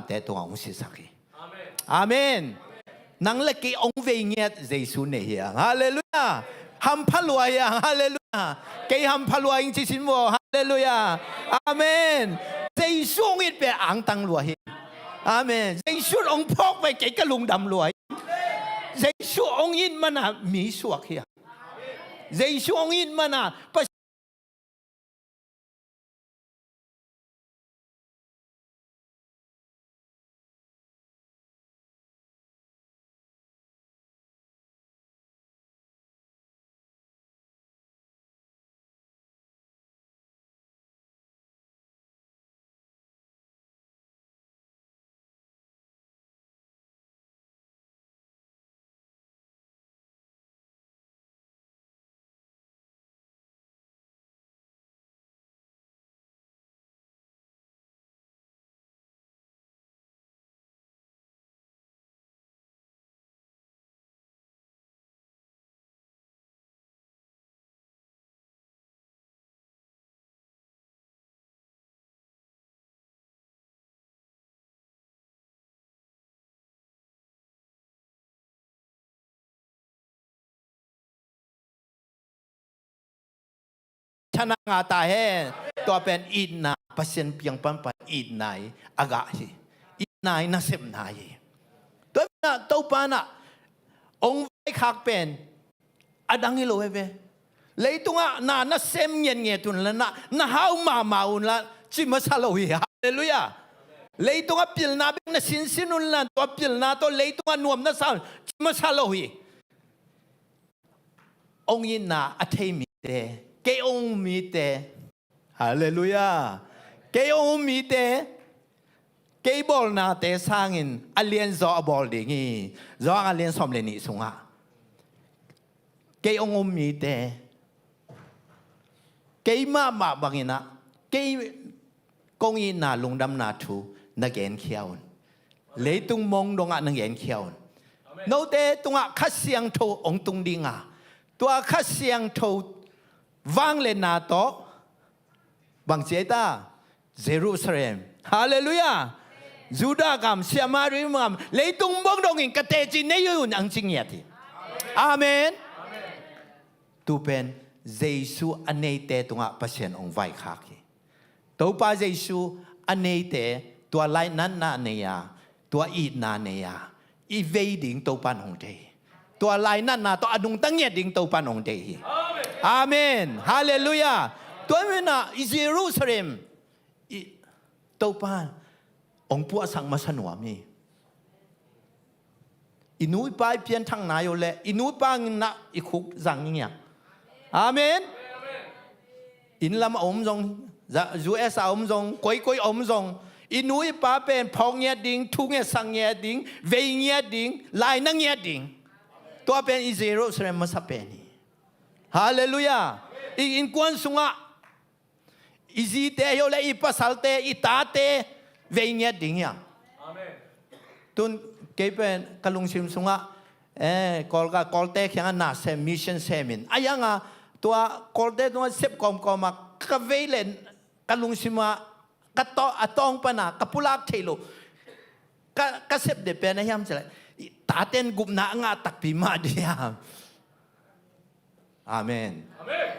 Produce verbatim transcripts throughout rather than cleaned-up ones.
te tungah hong sisak hi. Amen. Nang le kei hong vei ngiat Jesu nei hi hang. Halleluiah. Hampha lua hi hang. Halleluiah. Kei hampha lua ing ci sin maw. Halleluiah. Amen. Jesu hong it pen angtang lua hi. Amen. Jesu hong phawk pen kei ka lungdam lua hi. Jesu hong it mana mi suak hi hang. Jesu hong it mana Pasian Thana ngah ta hen. Tua pen itna, Pasian piang panpan itna hi. A gah hi. Itna hi, nasepna hi. Tua pen ah Topa na hong vaikhak pen a dang hi lo hi ve. Leitungah na nasem ngiatngiat un la, na, na hau mahmah un la, ci masa lo hi. Halleluiah. Leitungah pilna bek na sinsin un la, tua pilna tawh leitungah nuam na sa un, ci masa lo hi. Hong itna a thei mite, kei hong um mite. Halleluiah. Kei hong um mite, kei bawlnate sangin a lianzaw a bawl ding hi. Johan a lian sawm le nih sungah kei hong um mite, kei mahmah bangin ah, kei kong itna lungdamna thu na genkhia un. Leitung mong dongah na genkhia un. Note tungah Kha Siangtho hong tung ding a, tua Kha Siangtho vangliatna tawh bang ci ei ta? Jerusalem. Halleluiah. Judah gam, Samaria gam, leitung mong dongin ka teci nei un, hong ci ngiat hi. Amen. Tu pen Jesu a neite tungah Pasian hong vaikhak hi. Topa Jesu a neite tua lainatna nei a, tua itna nei a, i vei ding Topa in hong deih hi. Tua lainatna tawh a nungta ngiat ding Topa in hong deih hi. Amen. Halleluiah. Tua hi na i Jerusalem i Topa hong puahsak masa nuam hi. I nu i pa i pianthak nai uh leh i nu i pa in na i khuk zang ngiang. Amen. Inn lam a om zong, za-, U S a om zong, koikoi a om zong, i nu i pa pen phawk ngiat ding, thu ngiat sak ngiat ding, vei ngiat ding, laina ngiat ding. Tua pen i Jerusalem masa pen hi. Halleluiah. I innkuan sungah i zite hi uh leh i pasalte, i tate vei ngiat ding hi a. Amen. Tun kei pen ka lungsim sungah, eh, Kawl ka, Kawlte kiangah na sem, mission sem in. A yanga tua Kawlte tungah sep kawmkawm a ka vei leh ka lungsim ah ka taw-, a tawng pana ka pulak thei lo. Ka, ka sep deh pen a hiam cih leh, i taten gupna a ngah takpi mah dih hiam. Amen. Amen.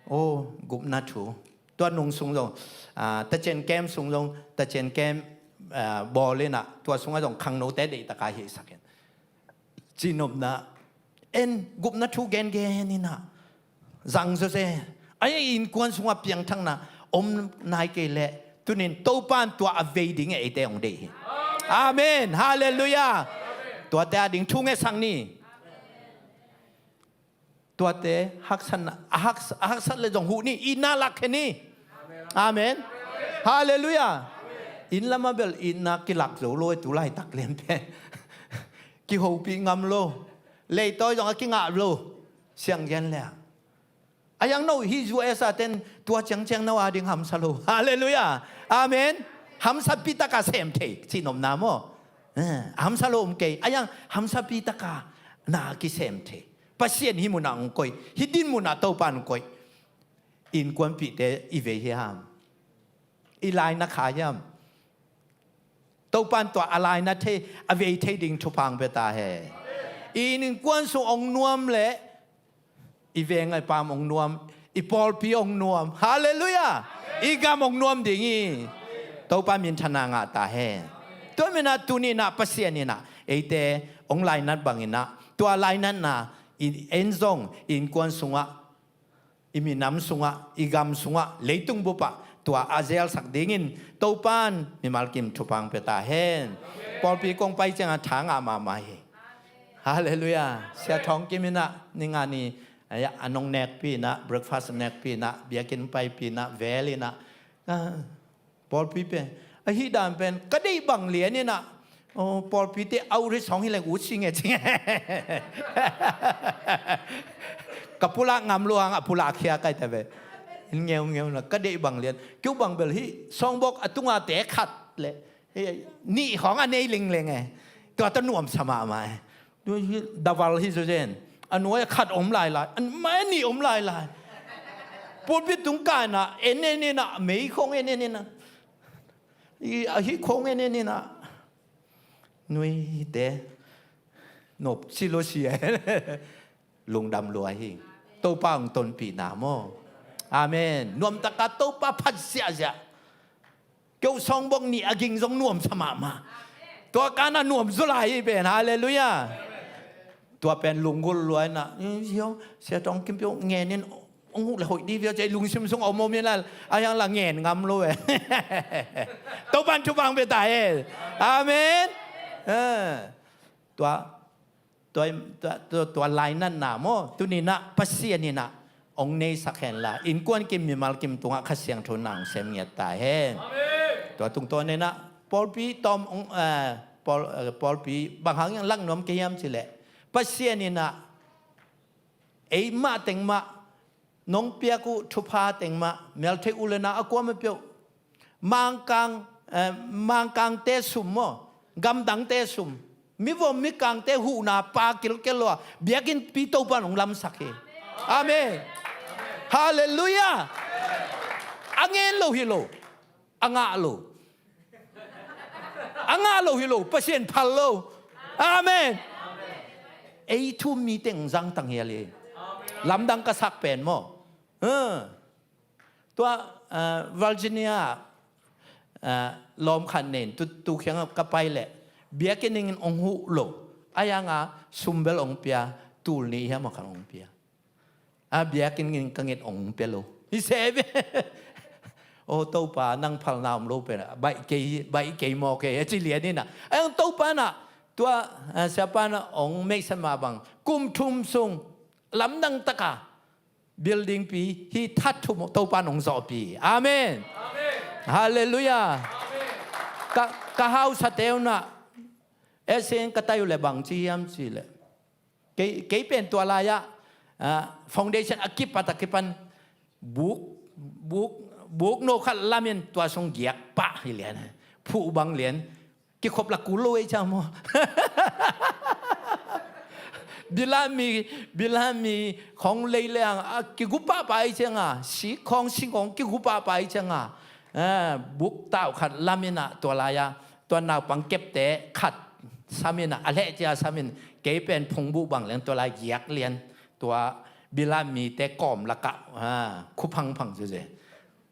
Oh, gupna thu. Tua nung sung zong, ah, tacen kem sung zong, tacen kem, ah, bawl in ah, tua sungah zong khangnote deihtak a hihsak in. Cihnopna, en gupna thu gengen in ah, zang zawzen. Ai innkuan sungah piangthakna om nai kei leh, tunin Topa in tua a vei ding eite hong deih hi. Amen. Halleluiah. Tuate a ding thu ngetsak ni. Tuate haksatna, a haks-, a haksat leh zong huh ni, itna lak khe ni. Amen. Halleluiah. Inn lamah bel itna kilak zo lo, tu laitak lian pen. Kihopih ngam lo. Leitawi zong a kingah lo. Siang gen leh. A yang no hi U S a ten tua ciangciang no a ding hamsa lo. Halleluiah. Amen. Hamsapi taka sem thei. Cihnopna maw. Eh, hamsa lo om kei. A yang hamsapi taka na kisem thei. Pasian hih munah hong koih, hih din munah Topa hong koih. Innkuanpihte i vei hiam? I laina kha hiam? Topan tua a lainat thei, a vei thei ding thupha hong pia ta hen. I innkuan sung hong nuam leh i veng i pam hong nuam, i pawlpi hong nuam. Halleluiah. I gam hong nuam ding hi. Topa minthanna ngah ta hen. Tua manin ah tuni-in ah Pasian in ah eite hong lainat bangin ah, tua lainatna in, en zong i innkuan sungah, i minam sungah, i gam sungah, leitung bupah tua a zelsak dingin Topan mimal kim thupha hong pia ta hen. Pawlpi kong pai ciangah tha ngah mahmah hi. Halleluiah. Sia Thawng Kim in ah, ni nga ni, a, a nong nekpih in ah, breakfast nekpih in ah, biakinn paipih in ah, vel in ah, ah, pawlpi pen, ahi dan pen ka deih bang lian in ah, oh, pawlpite outreach hong hi leng ut si nge ci nge. Ka pulak ngam lo hang, a pulak khia kai ta ve. In ngeungeu na, ka deih bang lian. Kiu bang bel hi, songbok a tunga te khat le, hi, nih khawng a nei lingleng e. Tua ta nuamsa mahmah e. Daval hi zo zen. A nuai a khat om lailai. A mai a nih om lailai. Pulpit tung kai na, en en in ah, mei khong en en in ah. I, a hi khong en en in ah. Nuite. Nop si lo si e. Lungdam lua hi. Topa hong tonpihna maw. Amen. Nuamtaka Topa phat ziahziah. Keu songbok nih a ging zong nuamsa mahmah. Tua kana nuam zaw lai hi pen, halleluiah. Tua pen lunggulh lua in ah, "Sia Thawng Kim peuh ngen in, hong huh le hoih dih viau, cei lungsim sung om om in ah, a hiang la ngen ngam lo e." Topan thupha hong pia ta hen. Amen. Eh. Tua Tua, tua, tua, tua lainatna maw, tuni-in ah Pasian in ah hong neisak hen la, innkuan kim mimal kim tungah Kha Siangtho in ah hong sem ngiat ta hen. Amen. Tua tungtawn in ah pawlpi tawm hong, eh, pawl, eh, pawlpi bang hang hong lak nuam ka hiam cih leh, Pasian in ah eimah teng mah nong piak uh thupha teng mah, meltheih u le nau a kuamah peuh, Mangkang, eh, Mangkangte sum maw, gamdangte sum, mivom mikangte huhna pa kilkel lo a, biakinnpi Topa in hong lamsak hi. Amen. Halleluiah. A ngen lo hi lo. A ngah lo. A ngah lo hi lo, Pasian phal lo. Amen. Ei thu-um mi teng zangtang hial hi. Lamdang ka sak pen maw. Huh. Tua, ah, Virginia, ah, lawm khat nei in, tu, tu kiangah ka pai leh, biakinn in hong huh lo. A hiangah sum bel hong pia, tul nih hiam a khan hong pia. A biakinn in ka nget hong pia lo. Hi se ve. O Topa, nang phalna om lo pen, baih kei, baih kei maw kei, a ci lian in ah. A hiang Topa in ah, tua, ah, siapa in ah hong meihsan mah bang, kum thum sung, lamdang taka, building pi, hih that thum Topa in hong zawhpih. Amen. Amen. Halleluiah. Amen. Ka, ka hausate un ah, eh, seng ka tai uh leh bang ci hiam cih leh, kei, kei pen tua lai-ah, ah, foundation a kipat a kipan buk, buk, buk no khat lamin tua sung giak pah hi lian. Phuh bang lian. Kikhop la kul lo ei ciang maw. Bilami, bilami khong lei leng a kigu pahpah ei ciang a, sik khong sik khong kigu pahpah ei ciang a, eh, buk tau khat lamin ah tua lai-ah tua naupang kepte khat samin ah, a leh cia samin, kei pen phungbuh bang leng tua lai giak lian, tua bilamite kawm lakah, ah, khu phangphang zuze.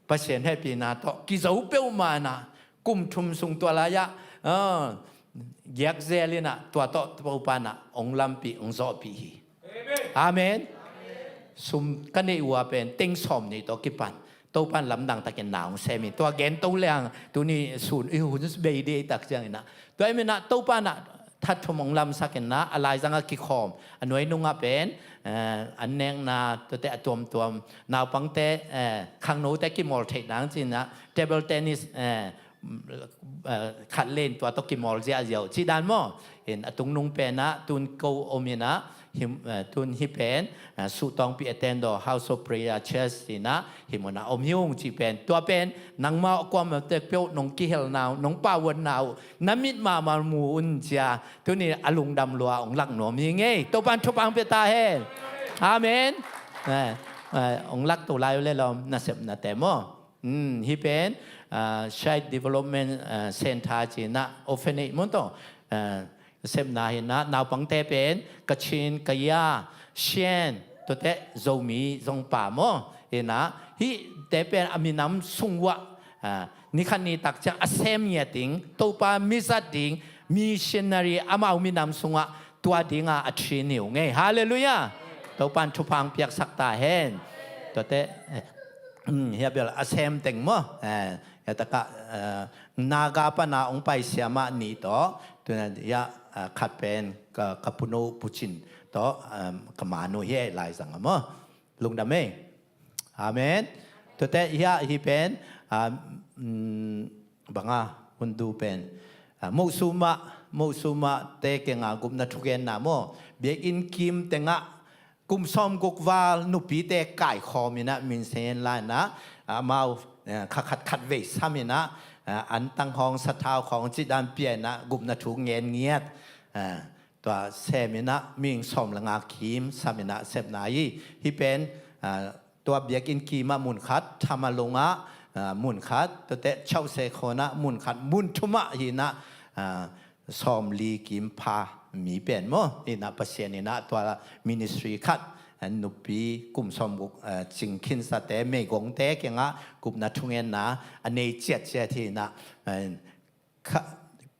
Pasian hehpihna tawh kizo peuhmah in ah, kum thum sung tua lai-ah, ah, giak zel in ah, tua tawh Topa in ah hong lampih, hong zawhpih hi. Amen. Amen. Sum ka neih uh a pen teng sawm nih tawh kipan Topa in lamdang takin na hong sem hi. Tua gen to leng tuni sun i hun bei ding tak ciangin ah, tua ahih manin ah Topa in ah that thum hong lamsak in ah, a laizang a kikhawm, a nuai nungah pen, eh, an nekna tuate a tuamtuam, naupangte, eh, khangnote kimawl theih nang ci-in ah table tennis, eh, eh, khat len tua tawh kimawl ziahziah uh cih dan maw. In a tungnung pen ah tun ko om in ah, hih, eh, tun hih pen, eh, Suhtawngpi Attendo House of Prayer Church ci-in ah hih mun ah om hi ung cih pen, tua pen nangmau a kuamah tek peuh nong kihelna uh, nong pauanna uh na mit mahmah mu un cia, tuni a lungdam lua hong lak nuam hi ing ei. Topa in thupha hong pia ta hen. Amen. Eh, eh, hong lak to lai uh le lawm, nasepnate maw. Hmm, hih pen, ah, Child Development, ah, Center ci-in ah orphanage maw tawh, ah, sepna hi-in ah naupangte pen Kachin, Kaya, Shan, tuate Zomi zong pha maw. Hi-in ah hihte pen a minam sung uah, ah, ni khat ni tak ciang a sem ngiat ding, Topa mi zat ding missionary amau minam sungah tua dinga a train hi ung ei. Halleluiah. Topa'n thupha hong piaksak ta hen. Tuate, eh, um, hih a bel a sem teng maw. Eh, hih takah, eh, Naga pana hong pai siamah nih tawh, tu-in ah, eh, khat pen ka, ka punu Pu Cin tawh, um, ka manu hi ei, laizang ah maw. Lungdam ei. Amen. Tuate hih, hih pen, ah, um, bang a, hun tu pen, ah, Mosuma, Mosuma te kiangah gupna thugenna maw. Biakinn kim tengah kum sawmguk val nupite kaikhawm in ah, minsen la-in ah, amau, eh, kha khat khat vei sam in ah, eh, antang khawng, sathau khawng, cih dan pia in ah gupna thu ngen ngiat. Eh, tua sem in ah mihing sawm le nga kim sam in ah sepna hi. Hih pen, ah, tua biakinn kim ah mun khat, Thamalung ah, ah, mun khat, tuate Chawse Khawn ah mun khat, mun thum ah hi-in ah, ah, sawmli kim pha mi pen maw. Hi-in ah Pasian in ah tua ministry khat, ah, nupi kum sawmguk, ah, cing khinsate, meigongte kiangah gupna thugenna a nei ciatciat hi-in ah, ah, kha,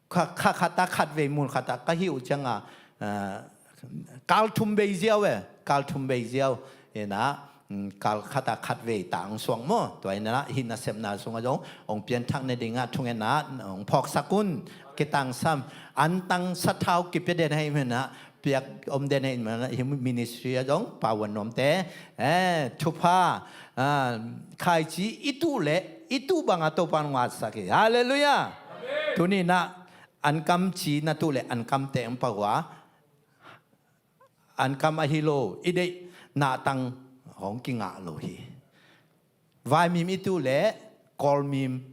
kha, kha khat ah khat vei, mun khat ah ka hih uh ciangah, ah, kal thum bei ziau e, kal thum bei ziau. Hi-in ah, um, kal khat ah khat vei tang suak maw. Tua hi-in ah hih nasepna sungah zong hong pianthak nadingah thugenna hong phawksak un. Kitangsam, antang sathau kipia den ahih manin ah, piak om den ahih manin ah, hih ministry ah zong pau a nuamte, eh, thupha, ah, khaici i tuh leh i tuh bangah Topa'n hong atsak hi. Halleluiah. Amen. Tuni-in ah ankam ci na tuh leh ankamte hong pau a, ankam ahi lo, i deih nahtang hong kingah lo hi. Vaimim i tuh leh Kawlmim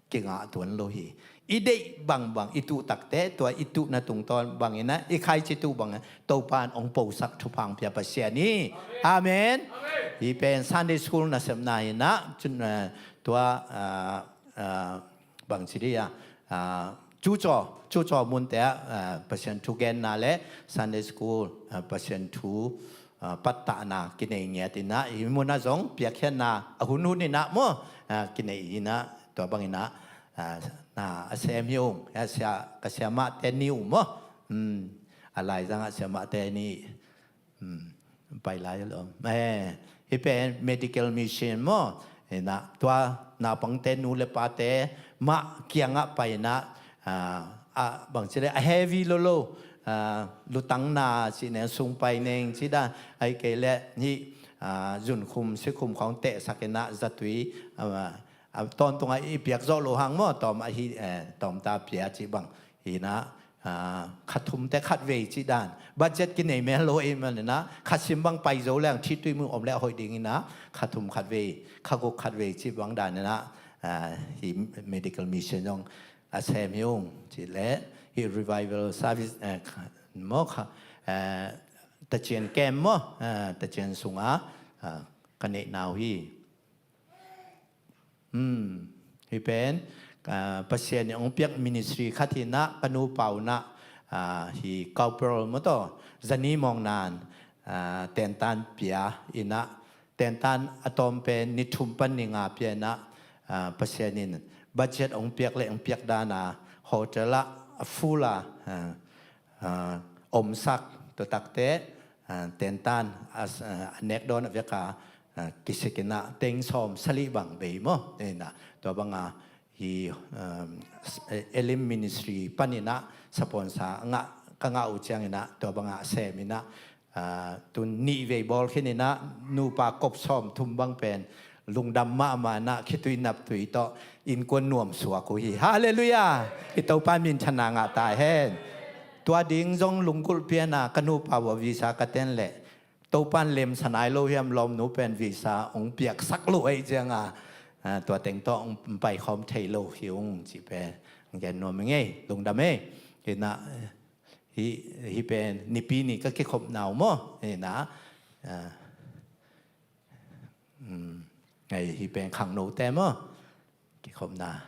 kingah tuan lo hi. I deih bangbang i tuh takteh, tua i tuhna tungtawn bangin ah, i khaici tuh bangin ah Topa'n hong posak, thupha hong pia Pasian hi. Amen. Amen. Hih pen Sunday school nasepna hi-in ah, cun, eh, tua, ah, ah, bangci dih ah, ah, cucaw, cucaw munte ah, ah, Pasian thu genna le Sunday school, ah, Pasian thu, ah, pattahna kinei ngiat in ah, hih mun ah zong piakkhiatna a hunhun in ah maw, ah, kinei in ah, tua bangin ah, ah, na a sem hi ung. Ah, sia, ka siamahte ni uh maw. Hmm, a laizang ah siamahte ni. Hmm, pai lai lo. Eh, hih pen medical mission maw. Hi-in ah tua naupangte, nu le pate mah kiangah pai-in ah, ah, ah, bangci leh a heavy lo lo, ah, lutangna cih neng, sung pai neng cih dan, ahih kei leh hih, ah, zunkhum sikhum khawng tehsak in ah zatui, ah, ah, tawntungah i piak zawh loh hang maw, tawm ahi, eh, tawmta pia cih bang. Hi-in ah, ah, kha thum teh khat vei cih dan. Budget kinei mel lo ahih manin ah, kha sim bang pai zo leng, thitui mun om leh a hoih dingin ah, kha thum khat vei, kha guk khat vei cih bang dan in ah, ah, hih medical mission zong a sem hi ung. Cih leh hih revival service, eh, kha, maw kha, eh, Tacian camp maw, eh, Tacian sungah, ah, ka neihna uh hi. Hmm, hih pen, ah, Pasian in hong piak ministry khat hi-in ah, ka nupa un ah, ah, hih Cowpearl maw tawh, zani mawngnan, ah, tentan pia in ah, tentan a tawm pen ni thum pan ni nga pia in ah, ah, Pasian in budget hong piak leh hong piak dan a, hotel ah a full a, ah, ah, omsak, tua takteh, ah, tentan a, ah, a nek dawn a vek a, ah, kisik in ah teng sawm sagih bang bei maw. Hi-in ah, tua bang a hih, um, Elim Ministry panin ah sponsor ngah, ka ngah uh ciangin ah, tua bang a sem in ah, ah, tun nih vei bawl khin in ah, nupa kop sawmthum bang pen lungdam mahmah in ah, khitui naptui tawh innkuan nuam suak uh hi. Halleluiah. I Topa minthanna ngah ta hen. Tua ding zong lunggulh pia in ah, ka nupa uh a visa ka ten leh, Topa'n lemsa nai lo hiam, lawmnu pen visa hong piaksak lo ahih ciangin, ah, tua teng tawh hong paikhawm thei lo hi ung cih pen gen nuam ing ei, lungdam ei. Hi-in ah, hih, hih pen Nipi ni ka kikhopna uh maw. Hi-in ah, ah, um, Ngai hi pen khangnote maw? Kikhopna.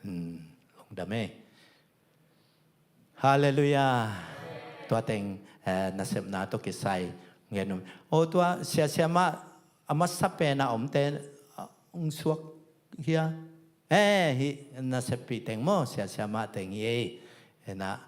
Hmm, lungdam ei. Halleluiah. Tua teng, eh, nasepna tawh kisai gen um. O tua sia siamah a masa pena omte, ah, ung suak hia? Eh, hi naseppih teng maw, sia siamah teng hi ei. Ena,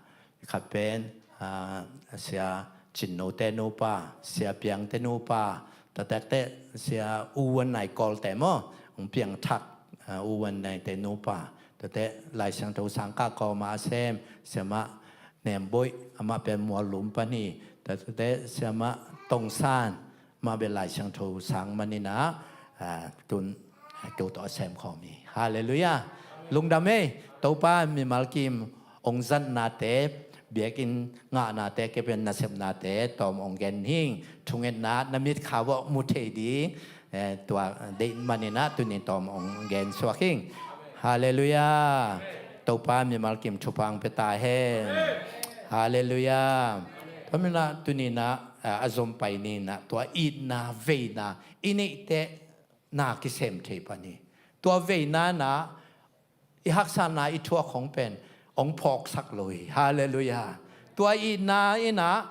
khat pen, ah, sia Cinnote nupa, sia Piangte nupa, tatakte sia U Wan Nai Kawlte maw, ung piangthak, ah, U Wan Naite nupa, tate Lai Siangtho sangkah kawma a sem, siamah Nemboih, amah pen Muallum pan hi, tate siamah Tongsan, amah bel Lai Siangtho sang maninah, ah, tun, ah, keu tawh a sem khawm hi. Halleluiah. Lungdam ei. Topa mimal kim ong zatnate, biakinn ngahnate, kei pen nasepnate tawm ong gen hing. Thungetna na mitkha vawh mu thei ding, eh, tua deih maninah tunin tawm ong gen suak hing. Halleluiah. Topa mimal kim thupha ong pia ta hen. Halleluiah. Tua maninah tuninah, ah, a zom pai ninah tua itna veina i neihte na kisem thei pan hi. Tua veina na i haksatna i thuak khong pen ong phawksak lo hi. Halleluiah. Tua itna inah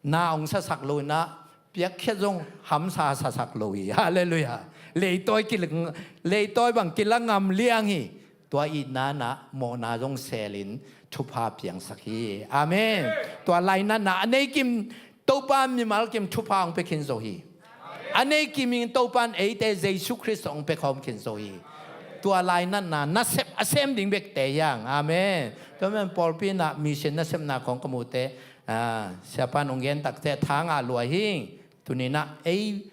na ong sasak lo inah piakkhiat zong hamsa sasak lo hi. Halleluiah. Leitawi kila, leitawi bang kila ngam liang hi. Tua itna na mawhna zong selin thupha piangsak hi. Amen. Tua lainatna a nei kim Topa mimal kim thupha ong pia khin zo hi. A nei kimin Topan eite Jesu Khrist ong pia khawm khin zo hi. Tua lainatna nasep a sem ding bekte hiang. Amen. Tua men pawlpi inah mission nasepna khong ka mute, ah, siapan ong gen takte thangah lua hing. Tuninah ei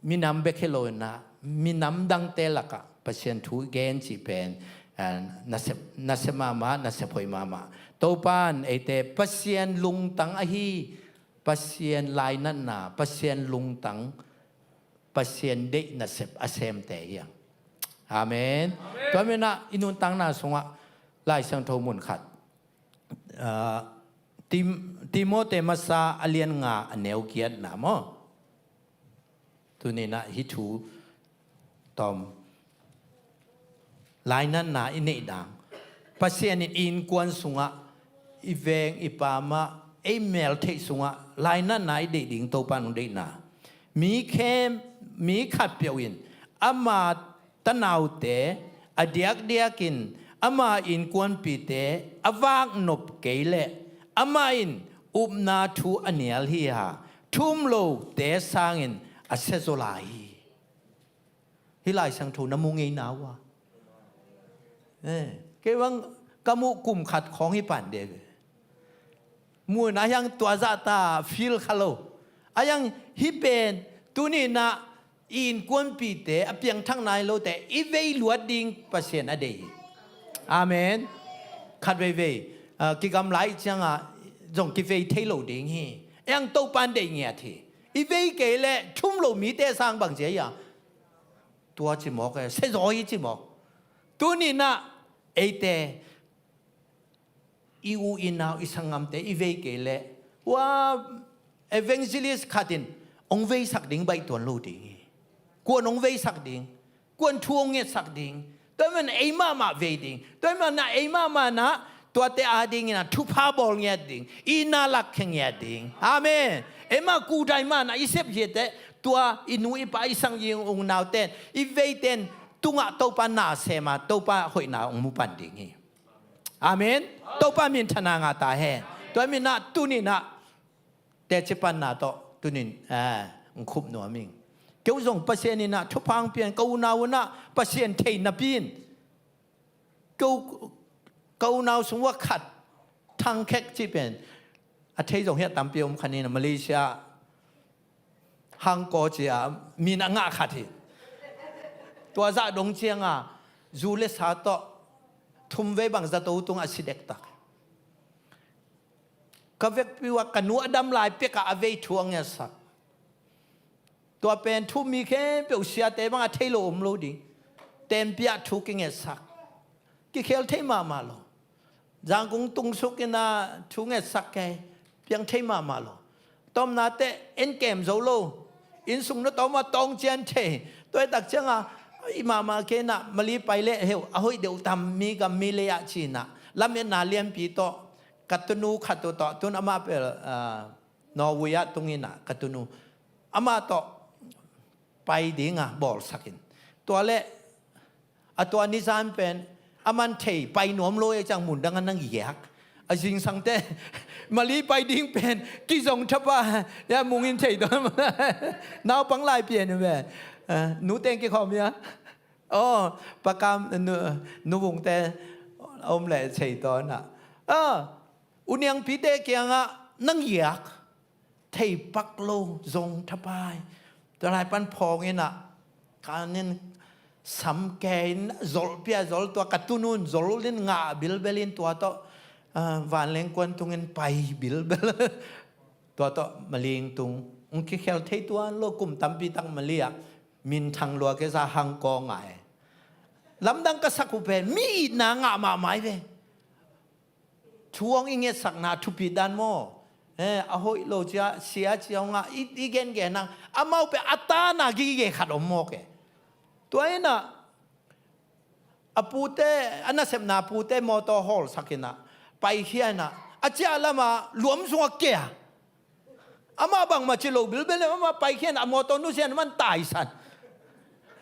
minam bek hi lo inah minam dangte lakah Pasian thu gen cih pen, ah, nasep, nasep mahmah, nasep hoih mahmah. Topan eite Pasian lungtang ahi, Pasian lainatna, Pasian lungtang, Pasian deih nasep a semte hiang. Amen. Amen. Tua maninah i nuntakna sungah Lai Siangtho mun khat, ah, Tim-, Timote masa a lian nga a neu giatna maw? Tuninah hih thu tawm lainatna i neih dang, Pasian in i innkuan sungah, i veng i pamah, ei meltheih sungah lainatna i deih ding Topa nung deihna. Mi khem, mi khatpeuh in ama tanaute a diakdiakin ama innkuanpite a vaknop kei leh amah in upna thu a nial hi a, thu um lote sangin a siazaw lai hi. Hih Lai Siangtho na mu ngei na uh a. Eh, kei bang ka muh kum khat khawng hi pan dek. Muh na hiang tua zahta feel kha lo. A hiang hih pen tuninah i innkuanpihte a piangthak nai lote i vei luat ding Pasian a deih hi. Amen. Khat veivei, ah, kigamla i ciangah zong kivei thei lo ding hi. A hiang Topan deih ngiat hi. I vei kei leh thu um lo mite sang bang ci a hiang. Tua ci mawk e, siazaw hi ci mawk. Tuninah eite i u i nau i sanggamte i vei kei leh, ua, evangelist khat in ong veisak ding baih tuan lo ding hi. Kuan ong veisak ding, kuan thu ong ngetsak ding. Tua hi man ei mahmah vei ding. Tua hi man na ei mahmah na tuate a dingin a thupha bawl ngiat ding, i na lakkhia ngiat ding. Amen. Eimah kudai mah na i sep hiate, tua i nu i pa i sangging u naute, i veiten tungah Topa na sem a, Topa hoihna ong mu pan ding hi. Amen. Topa minthana ngah ta hen. Tua hi man na tuninah teci panna tawh tunin, eh, ong khup nuam ing. Keu zong Pasian inah thupha ong pian, ka unau unah Pasian thei napi in. Keu, ka unau sung ua khat, Thang Khek ci pen. A thei zong hiah tampi om kha ni na, Malaysia, Hangkaw ci a, min a ngah khat hi. Tua zah dong cianga, zu le sa tawh, thum vei bang zato tungah a si dektak. Ka vekpi uh a ka nu a dam lai pekah a vei thu a ngetsak. Tua pen thu mi khempeuh siate bang a thei lo om lo ding. Tempiah thu kingetsak. Kikhel thei mahmah lo. Zangkung tungsuk inah thu ngetsak kei. Piang thei mahmah lo. Tawmnate en kem zo lo. Innsung na tawm a tawng cian thei. Tua hi tak cianga Hoih mahmah kei inah, Mali pai leh heu, a hoih deuh tam, mi gam mi lei ah ci inah. Lametna lianpi tawh, ka tunu khat uh tawh, tun amah pel, ah, Norway ah tung inah, ka tunu. Amah tawh pai ding a bawlsak in. Tua leh, a tua nizan pen, aman thei pai nuam lo e ciang mundang a nang giak. A zingsangte, Mali pai ding pen, kizong thapa, ya mungin thei tuan. Naupang lai pian ve. Eh, nu teng kikhawm ya. Oh, pakam, nu, nu vungte, om le thei tuan a. Ah, uniangpite kiangah, nang giak. Thei pak lo, zong thapai. Tua lai pan phawng inah, kanin sam ke in zolh pia zolh tua ka tunun zolh in ngah bilbel in tua tawh, ah, vanleng kuan tungin pai bilbel. Tua tawh Mali tung. Ung kikhel thei tuan lo kum tampi tak Mali ah. Minthang lua ke za hang kaw ngai. Lamdang ka sak uh pen, mi itna ngah mahmah hi ve. Thu hong i ngetsakna thupi dan maw? Eh, a hoih lo cia, sia cia hong a, i, i gengen nang. Amau pen a tana gige khat om mawk e. Tua inah, a pute, a nasepna pute mawtaw hawlsak inah, paikhia inah, a ciah lama luam sungah kia. Amah bangmah ci lo bilbel, amah paikhian a mawtaw nusian man taisan.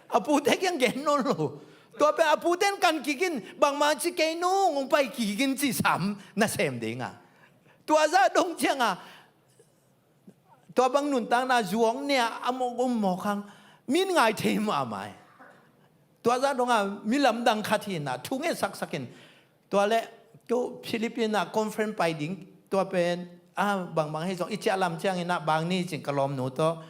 A pute kiang gen nawn lo. Tua pen a puten kan kikin bangmah ci kei nung, hong pai kikin ci sam nasem dinga. Tua zah dong cianga, tua bang nuntakna zuang nia a mawk um mawk hang min ngai thei mahmah e. Tua zah donga mi lamdang khat hi inah thu nget saksakin. Tua leh, tu Philippines ah conference pai ding, tua pen, ah, bangbang hei zong, i ciah lam ciangin ah bang ni cin ka lawmnu tawh,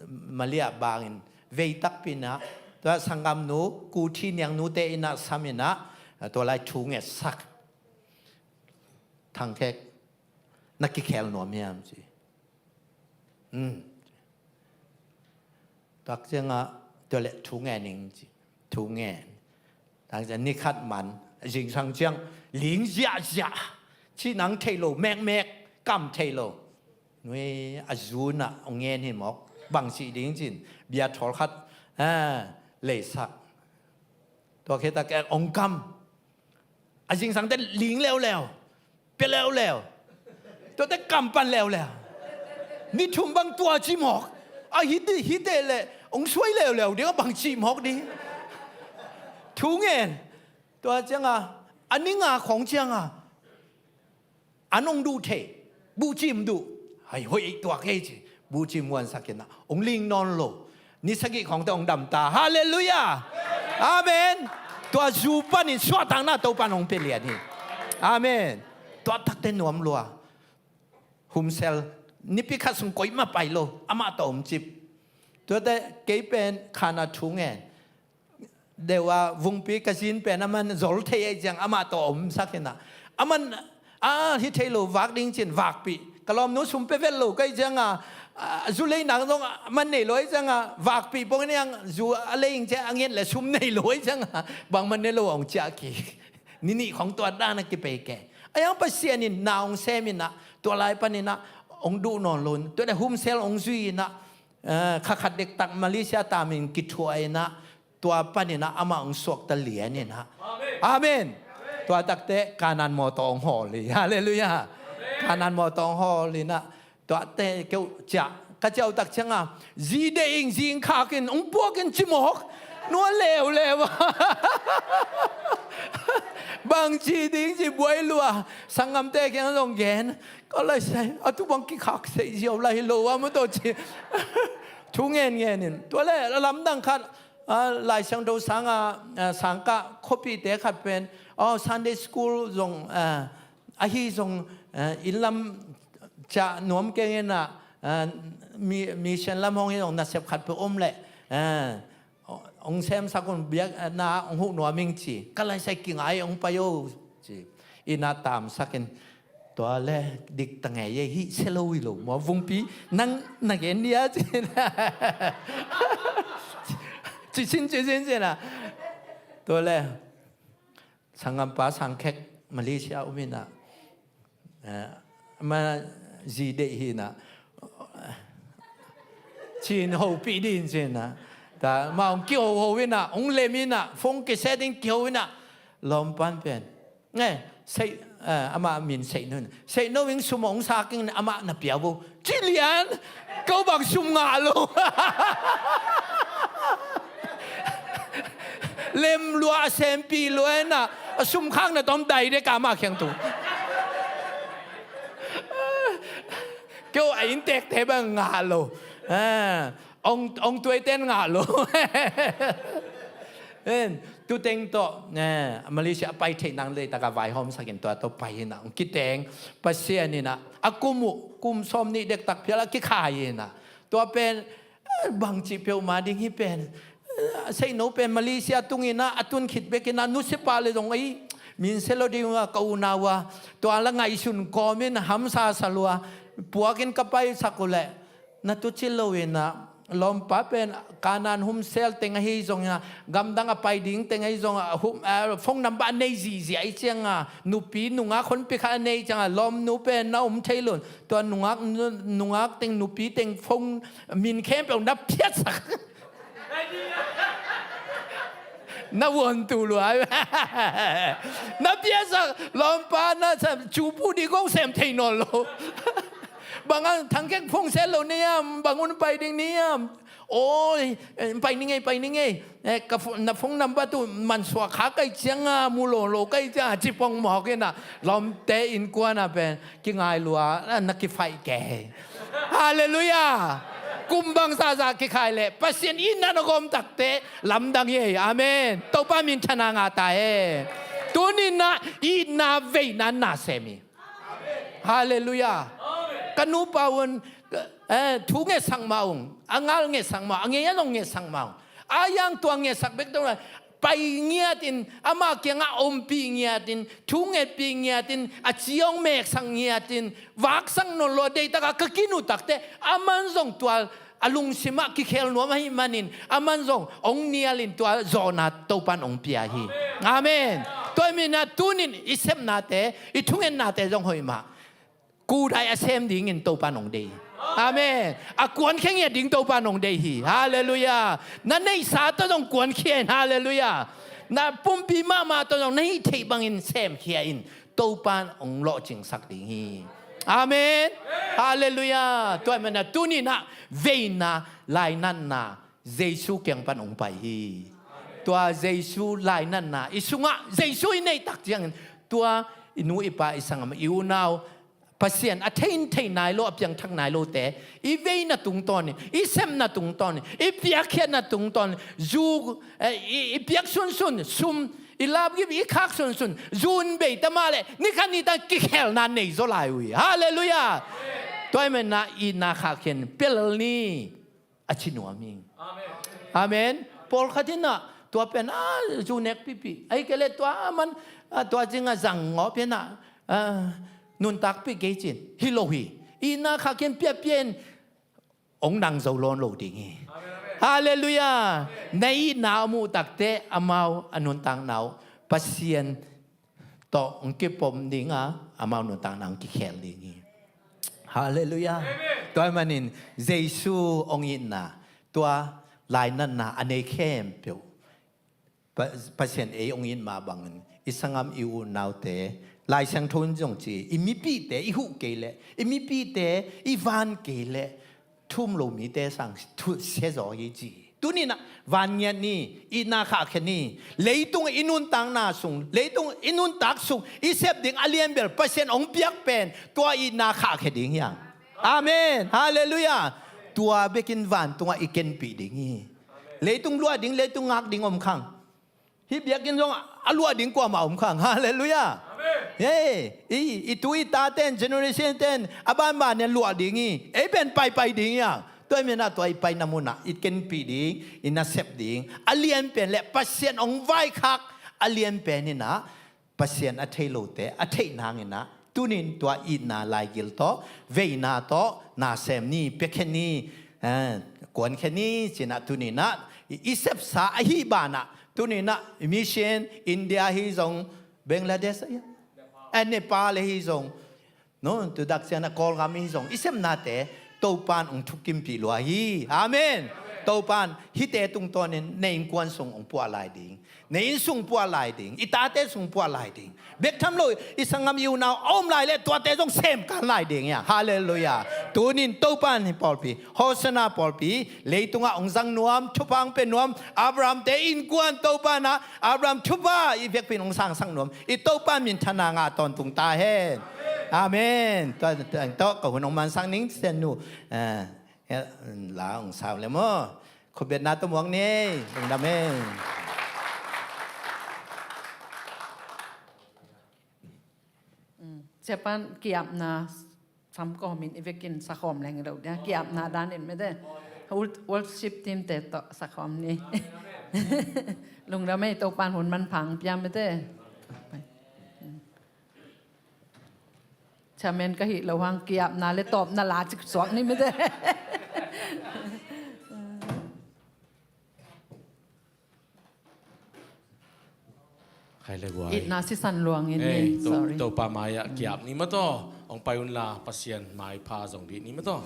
Malia bangin, vei takpi inah, tua sanggamnu, Ku Thi Niang nute inah sam inah, tua lai thu ngetsak. Thangkhek, na kikhel nuam hiam ci. Um. Tak ciangah, tua leh thu ngen ing ci. Thu ngen. Tak ciang ni khat man, zingsang ciang, ling ziahziah. Ci nang thei lo, mekmek, kam thei lo. Nui a zunah, ong ngen hi mawk. Bang ci ding cin, bia thawl khat, ah, leisak. Tua khit tak, eh, ong kam. A zingsangte ling leuleu, pia leuleu. Tuate kam pan leuleu. Ni thum bang tua ci mawk. A hite, hite le, ong suai leuleu ding, a bang ci mawk ding. Thu ngen. Tua cianga, a ni nga khong cianga. An ong duh thei, buhcim duh. Hai, hoih tuak hei ci, buhcim guansak inah, ong ling nawn lo. Ni sagih khawngte ong dam ta. Halleluiah. Amen. Tua zu panin suahtakna Topan ong pia lian hi. Amen. Tua takte nuam lua. Humsel, nipi khat sung koimah pai lo, amah tawh om cip. Tuate kei pen khan a thu ngen. Deuh a vungpi ka zin pen aman zol thei ei ciang amah tawh omsak inah. Aman, a, hi thei lo vak ding cin vakpih. Ka lawmnu sum pia vet lo ka ei cianga, a, zu leinak zong aman nei lo ei cianga, vakpih pong niang zu a lei ing ciang a nget le sum nei lo ei cianga, bangman nei lo ong ciah kik. Ni nih khong tua dan a kipei ke. A yang Pasian in na ong sem inah, tua lai pan inah, ong duh nawn lo in, tua deuh humsel ong zui inah, eh, kha khat dektak Malaysia tamin kithuah inah, tua pan inah amah ong suakta lian inah. Amen. Amen. Tua takte Kanan mawtaw ong hawl hi. Halleluiah. Amen. Kanan mawtaw ong hawl inah. Tuate keu ciah. Ka ciah uh tak cianga. Zi deih ing, zi ing khak in, ong puak in ci mawk. Nua leuleu. Bang ci ding ci buai lua. Sanggamte kiang zong gen. Ka lai sai. A tu bang kikhak sei ziau lai lo a mu to ci. Thu ngen ngen in. Tua le lamdang khat. Ah, Lai Siangtho sanga, ah, sangkah khuapite khat pen, oh, Sunday school zong, ah, ahi zong, ah, inn lam ciah nuam keng inah, ah, mi, mission lam hong hi zong nasep khat pe om leh, ah, ong semsak un biakna ong huh nuam ing ci. Ka lai sai kingai ong pai o ci. Inah tamsak in. Tua le, dik ta ngei e, hih sia lo hi lo maw, vungpi, nang na gen dia, ci na. Ci sin, ci sin, ci na. Tua le, sanggampa sangkhek, Malaysia um hi na. Eh, ma zi deih hi na. Cin hopih din, ci na. Amah hong kihoho in ah, hong lem in ah, phone kiset in kiho in ah, lawmpan pen, eh, Sei, eh, amah min Seino in, Seino in sum hong sak in, amah na pia vo. Ci lian, ko bang sum ngah lo. Lem lua, a sempih lua in ah, a sum khakna tawm dai dek a, amah kiang tung. Keu a inntekte bang ngah lo. Eh, ong, ong tuaiten ngah lo. En, tuteng tawh, eh, Malaysia a pai theih nang leitak a vaihawmsak in tua tawh pai in ah, ong kiteng, Pasian in ah, a kum uh, kum sawmnih dektak phial a kikhai in ah. Tua pen, eh, bangci peuhmah ding hi pen. Eh, Seino pen Malaysia tung in ah, a tun khit bek in ah, nusia pah leh zong ei, min sia lo ding uh a ka unau a. Tua la ngaihsun kawm in hamsa sa lua. Puak in ka paisak uh leh, na tu ci lo in ah, lawmpa pen Kanaan hum sel teng ahi zong a, gamdang a pai ding teng ahi zong a, hum, a, phone number a nei zihziah ahi ciang a, nupi nungak honpi khat a nei ciang a, lawmnu pen na om thei lo in, tua nungak, nungak teng, nupi teng phone min khempeuh na phiatsak. Na vuantu lua. Na phiatsak, lawmpa na sa, cupu ding kong sem thei nawn lo. Bang a thangkek phone sel lo ni hiam, bang un pai ding ni hiam. Oi, eh, pai ni ngei, pai ni ngei. Eh, ka pho-, na phone number tu mansuak kha kai ciang a, mu lo lo kai ciang a, ci pongmawk in ah, lawmte innkuan ah pen kingai lua, ah, na kifaih kei. Halleluiah. Kum bang zahzah kikhai leh Pasian itna na gawm takteh lamdang hi ei. Amen. Topa minthanna ngah ta hen. Tuni in ah itna veina na sem hi. Halleluiah. Ka nupa un, eh, thu ngetsak mah ung, a ngal ngetsak mah ung, a ngei a nong ngetsak mah ung. A yang tua ngetsak bek tawh pai ngiatin, amah kiangah ompih ngiatin, thu ngetpih ngiatin, a ci hong meksak ngiatin, vaksak nawn lo a, deihtakah ka kin uh takteh, aman zong tua a lungsimah kikhel nuam ahih manin, aman zong hong nialin tua zawhna Topan hong pia hi. Amen. Tua ahih manin ah tunin i sepnate, i thungennate zong hoih mah. Kudai a sem dingin Topan hong deih hi. Amen. A kuankhia ngiat ding Topan hong deih hi. Halleluiah. Na neihsa tawh zong kuankhia in. Halleluiah. Na pumpi mahmah tawh zong na hih theih bangin semkhia in. Topan hong lawhcingsak ding hi. Amen. Halleluiah. Tua ahih manin ah tunin ah veina, lainatna, Jesu kiang pan hong pai hi. Tua Jesu lainatna i sungah Jesu i neih tak ciangin, tua i nu i pa, i sanggam, i unau, Pasian a thei in thei nai lo, a piangthak nai lote i veina tungtawnin, i sepna tungtawnin, i piakkhiatna tungtawnin, zu, eh, i, i piak sunsun, sum, i lapgip i khak sunsun, zu in bei ta mah leh ni khat ni tan kikhelna nei zaw lai uh hi. Halleluiah. Tua ahih manin ah itna khahkhia in pia lel ni, a ci nuam hi. Amen. Pawlkhat in ah tua pen, ah, zu nek pipi, ahih kei leh tua man, ah, tua cingah zang ngawh pen ah, ah, nuntakpih kei ci-in, hi lo hi. Itna khahkhia in piapia in hong nang zo lawn lo ding hi. Halleluiah. Na itna a muh takteh amau a nuntakna uh Pasian tawh hong kipom ding a, amau nuntakna hong kikhel ding hi. Halleluiah. Tua ahih manin Jesu hong itna, tua lainatna a nei khempeuh, Pa-, Pasian ei hong it mah bangin i sanggam, i unaute, Lai Siangtho in zong ci, i mipihte i huh kei leh, i mipihte i van kei leh, thu um lo mite sang thu sia zaw hi ci. Tunin ah van ngiat ni, itna khahkhia ni. Leitung i nuntakna sung, leitung i nuntak sung i sep ding a lianbel Pasian hong piak pen tua itna khahkhia ding hi hang. Amen. Halleluiah. Tua bekin vantungah i kenpih ding hi. Leitung luah ding, leitung ngak ding om khang. Hih biakinn zong a luah ding kuamah om khang. Halleluiah. Amen. Hey, i, i tu i taten, generation ten a banban in luah ding hi. Ei pen paipai ding hi hang. Tua ahih manin ah tua i paina munah i kenpih ding, i nasep ding a lianpen le Pasian hong vaikhak a lianpen in ah, Pasian a thei lote a theih nangin ah, tunin tua itna laigil tawh, veina tawh na sem ni, piakhia ni, eh, kuankhia ni ci-in ah tunin ah i, i sepsa ahi banah, tunin ah mission, India hi zong, Bangladesh ahi, eh, Nepal ahi zong, no, tu dak ciang ah Kawlgam ahi zong, i sepnate Topan hong thukimpih lua hi. Amen. Topan hihte tungtawnin na innkuan sung hong puah lai ding, na inn sung puah lai ding, i tate sung puah lai ding. Bek tham lo, i sanggam i unau a om lai leh tuate zong semkan lai ding hi hang. Halleluiah. Tunin Topan hih pawlpi, Hosanna pawlpi, leitungah hong zang nuam, thupha hong pia nuam Abraham-te innkuan Topan ah Abraham thupha i vekpi in hong sangsak nuam i Topa minthanna ngah tawntung ta hen. Amen. Tua, tua tawh ka hun hong mansak ning, Sian Nu. Ah, la hong sau le maw. Khutbetna tawh muak ni. Lungdam e. Siapan ki-apna sam kawmin i vekin sakhawm leng lo dia, ki-apna danin mete. Worship team-te tawh sakhawm ni. Lungdam e, Topan hun manpha hong pia mete. Chairman ka hih loh hang ki-apna le tawpna la cik suak ni mete. Khai le guai. Itna sisan luangin. Eh, ni, to, sorry. Topa mai-ah ki-ap ni maw taw. Hong pai unla Pasian maipha zong dih ni maw taw.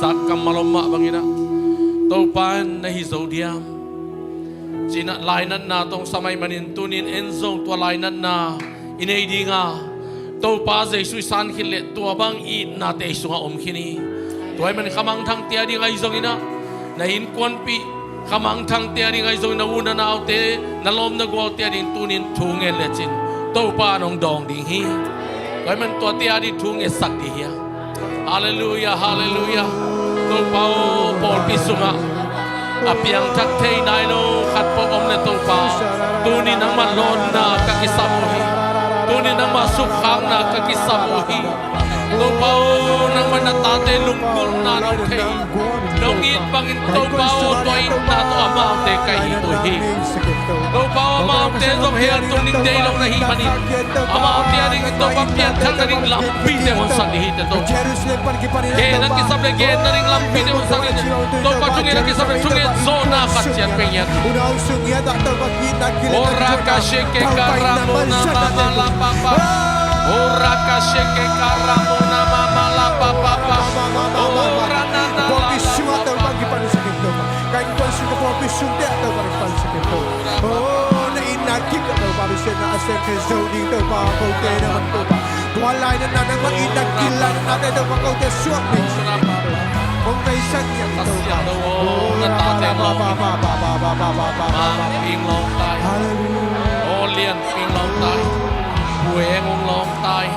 tak kammal om mah bangin ah, Topa in na hi zo diam? Ci-in ah lainatna tawh hong sam ahih manin tuni-in en zong tua lainatna i nei ding a, Topa Jesu i san khit leh tua bang itnate i sungah om khin hi. Tua ahih manin khamangthangte a ding ahi zongin ah, na innkuanpih khamangthangte a ding ahi zongin, na u na naute, na lawm na gualte a ding tuni-in thu ngen lecin Topa in hong dawng ding hi. Tua ahih manin tuate a ding thu ngetsak ding hi a. Halleluiah, halleluiah. Topa aw, pawlpi sungah a piangthak thei nai lo khat peuh om leh Topa, tuni nangmah lawnna ka kisam uh hi. Tuni nangmah sukkhakna ka kisam uh hi. Topa aw, nangmah na tate lunggulhna nong thei hi. Nong it bangin Topa aw, tua itna tawh amaute ka it uh hi. Topa aw, amaute zong hell tung ding deih lo na hih manin, amaute a dingin Topa piangthak nading lampite honsak ding hi teh Topa. Hehna kisam leh genna ding lampite honsak ding hi teh Topa. Thungetna kisam leh thunget zawhna khat ciat pe ngiat. Ora ka sheke ka ramona mama la papa. Ora ka sheke ka ramona mama la papa. Ora na na la la. Ka innkuan sung ka pawlpi sungte ah Topa na kipan suk in Topa. Oh, na itna kip ah Topa, Pasian na a sem khe zo ding Topa, kote na man Topa. Tua lainatna nangmah itna gil lainatnate Topa kote suak nei suk in Topa. Hong veisak ngiat in Topa. Oh, na tate lawng. Hallelujah. Oh, Lian Ping lawng tai. Pueng hong lawng tai.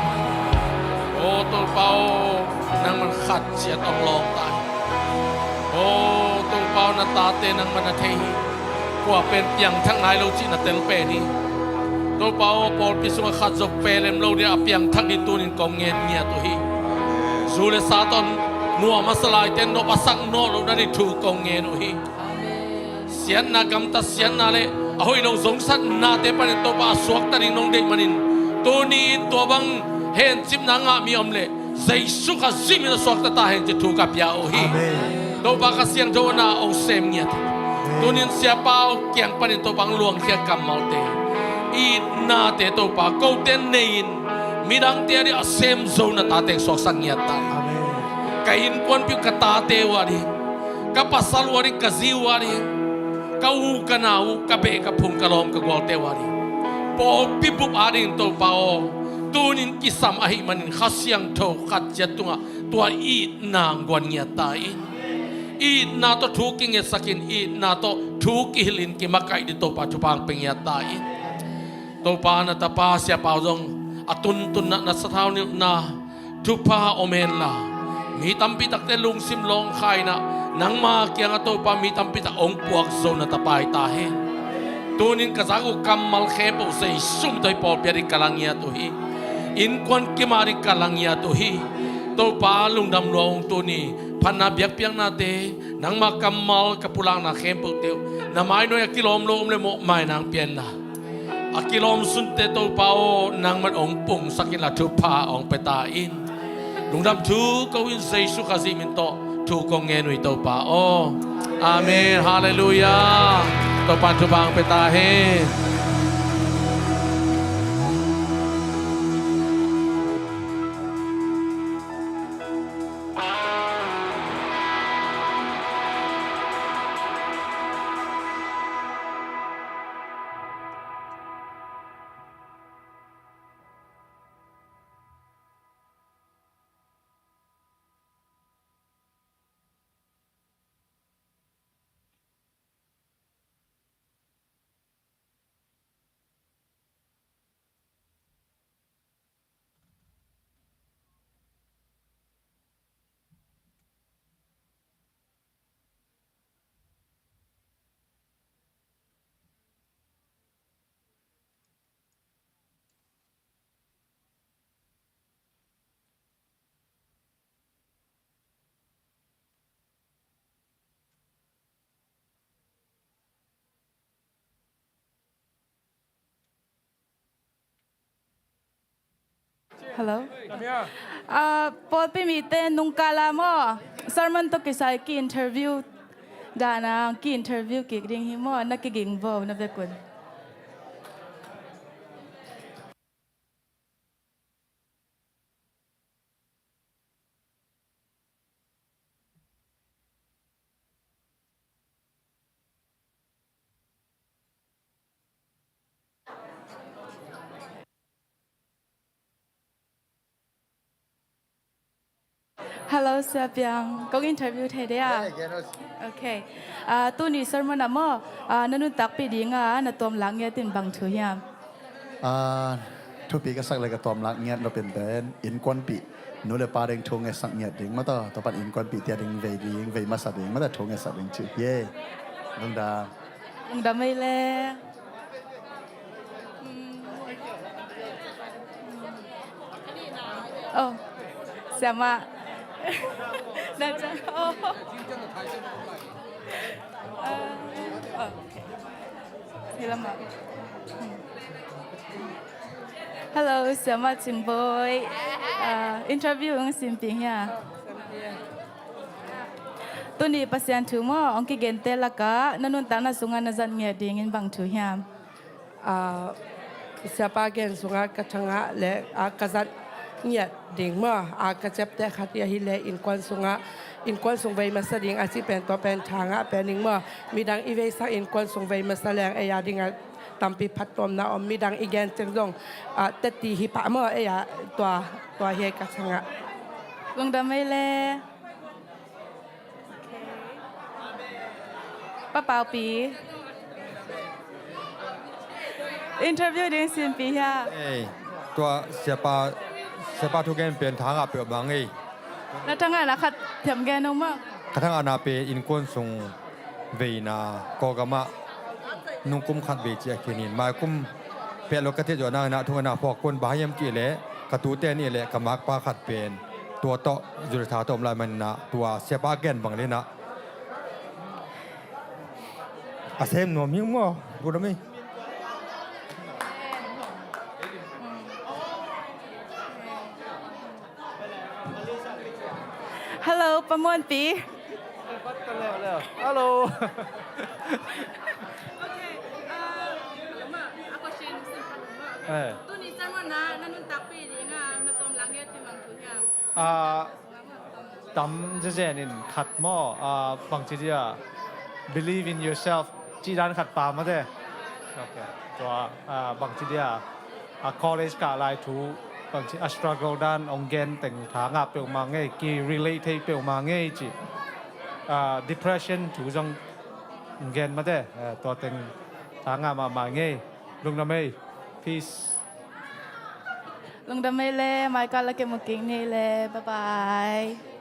Oh, Topa aw, nangman khat ciat hong lawng tai. Aw Topa aw, na tate nangmah na thei hi. Kua pen piangthak nai lo cih na tel pen hi. Topa aw, pawlpi sungah khat zong pelem lo ding a piangthak ding tunin kong ngen ngiat uh hi. Zu le sa tawh nuam a sa laite nop a sak nawh loh nading thu kong ngen uh hi. Siatna, gamtat siatna le a hoih lo zongsatnate panin Topa a suakta ding nong deih manin, tuni-in tua bang hencipna ngah mi om leh Jesu Khazih min a suakta ta hen ci thu ka pia uh hi. Amen. Topa Kha Siangtho na hong sem ngiat. Amen. Tunin Siapa aw kiang panin Topa hong luangkhia kammalte, itnate Topa kote nei-in midangte a ding a sem zo na tate hong suaksak ngiat ta. Amen. Ka innkuanpih uh ka tate uh a ding, ka pasal uh a ding, ka zi uh a ding, ka u ka nau uh, ka beh ka phung, ka lawm ka gualte uh a ding, pawlpi bup a ding Topa aw, tunin kisam ahih manin Kha Siangtho khat ciat tungah tua itna guan ngiat ta in. Itna tawh thu kingetsak in, itna tawh thu kihilh in kimakaih ding Topa thupha hong pia ngiat ta in. Topa na tapa Siapa aw zong a tuntunna na sathau nilhna thupha om henla, mi tampi takte lungsim lawngkhaina nangma kiangah Topa mi tampi tak hong puak zo na tapa hi ta hen. Tunin ka zak uh kammal khempeuh Jesu min tawh i pawlpi a ding ka la ngiat uh hi. Innkuan kim a ding ka la ngiat uh hi. Topa lungdam lua ung, tuni phatna biakpiaknate, nangma kammal ka pulakna khempeuhte uh na mainuai a kilawm lo om leh mawhmaina hong pia in la, a kilawm sunte Topa aw, nangman hong pungsak in la thupha hong pia ta in. Lungdam thu ko in Jesu Khazih min tawh thu kong ngen uh hi Topa aw. Amen. Halleluiah. Topa in thupha hong pia ta hen. Hello. Ah, pawlpi mite nungkala maw, sermon tawh kisai ki-interview dana ki-interview kik ding hi maw, na kiging vo na vekun. Hello, Sia Piang. Kong interview thei dia? Hey, Genos. Okay. Ah, tuni sermon ah maw, ah, na nuntakpih dinga na tuamlak ngiat in bang thu hiam? Ah, thupi ka sak le ka tuamlak ngiat nopin pen innkuanpih, nu le pa ding thu ngetsak ngiat ding maw, tua pan innkuanpih tia ding vei ding, vei masa ding maw, tua thu ngetsak ding ci. Ye. Lungdam. Lungdam ei le. Oh, siamah. Dah cang. Oh. Ah, oh, okay. Hi lamah. Hello, siamah Cingbawi. Ah, interview hong simpih hia? Tuni Pasian thu maw, hong kigente lakah na nuntakna sungah na zat ngiat dingin bang thu hiam? Ah, siapa gen sungah ka thangah le, ah, ka zat ngiat ding maw, ah, ka ciapteh khat hi ahileh innkuan sungah, innkuan sung vei masa ding a cih pen tua pen thangah pen ding maw. Midang i veisak innkuan sung vei masa leng ei a dingah tampi phattuamna om, midang i gen ciang zong, ah, teti hi pah maw, ei a tua, tua hi ei ka thangah. Lungdam ei le. Pa Paupi. Interview ding simpih hia? Ei, tua siapa, siapa thugen pen thangah peuhmah ngei. Na thangahna khat thiam gen ung maw. Ka thangahna pen innkuan sung veina Kawlgamah nungkum khat vei ci a kinin maikum pet lo ka tet zawh nangin ah thungetna phuak kun, bang hiam cih leh ka tute nih le ka makpa khat pen tua tawh zulitha tawh om lai manin ah tua siapa gen bang le nah a sem nuam hi maw. Lungdam ei. Hello, Pa Muanpi. Hello. Okay, uh, alamak, a question simple. Eh. Tuni sermon ah na nuntakpih dinga na tuamlak ngiat in bang thu hiam? Ah, tam zezen in khat maw, ah, bangci dia, believe in yourself, cih dan khat pa mate. Okay. Tua, ah, bangci dia, ah, college kah lai thu, bangci a struggle dan hong gen teng thangah peuhmah ngei, ki relate thei peuhmah ngei cih. Ah, depression thu zong hong gen mate, eh, tua teng thangah mahmah ngei. Lungdam ei. Peace. Lungdam ei le, mai kal a kimu kik ni le, bye bye.